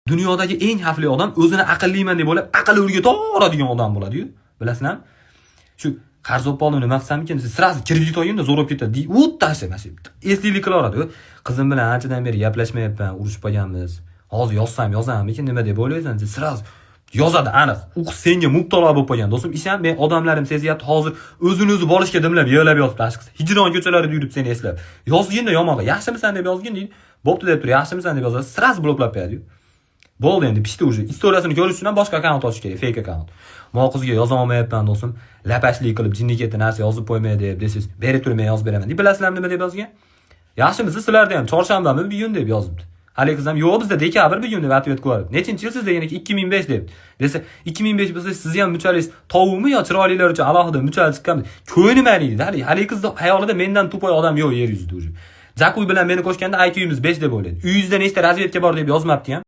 Dunyodagi eng xavfli odam o'zini aqlliman deb o'ylab, aqli o'rga toradigan odam bo'ladi-yu. Bilasizlarmi? Shu qarz olib qoldim, nima qilsam ekan desa, сразу kredit olganda zo'rab ketadi. O'ttashi mana shu eslilik qilaveradi. Qizim bilan anchadan beri gaplashmayapman, urushib qolganmiz. Hozir yozsam yozamikin, nima deb o'ylaysan desa, сразу yozadi aniq. U senga mubtalo bo'lib qolgan. Do'stim, ishon, men odamlarim sezyapti, hozir o'zini o'zi borishga dimlab yig'lab yotibdi ashqisi. Hijron ko'chalarida yurib seni eslab. Yozginda yomon, yaxshimisan deb yozgin deydi. Bo'pti deb tur, yaxshimisan deb yozadi, сразу bloklab qo'yadi. Bo'ldi endi, pishdi уже. Istoriyasini ko'rish uchun ham boshqa akkaunt ochish kerak, fake akkaunt. Mo qizga yoza olmayapman do'stim. Lapashlik qilib jinni ketdi narsa yozib qo'ymay deb desangiz, berib tur, men yozib beraman. Deydi, bilasizlarmi nima deb yozgan? Yaxshimisiz, sizlarda ham chorshanbami bugun deb yozibdi. Haligi qiz ham yo'q, bizda dekabr bugun deb ответ qilib. Nechinchi yil sizda? Yana 2005 deb. Desa, 2005 bo'lsa, sizni ham muchalingiz tovuqmi yo chiroylilar uchun alohida muchal chiqqanmi? Ko'nima deydi. Haligi qizni xayolida mendan тупой odam yo'q yer yuzida уже. Jakuy bilan meni qo'shganda IQ'miz 5 deb o'ylaydi. Uyingizda nechta razvedka bor deb yozmabdi ham.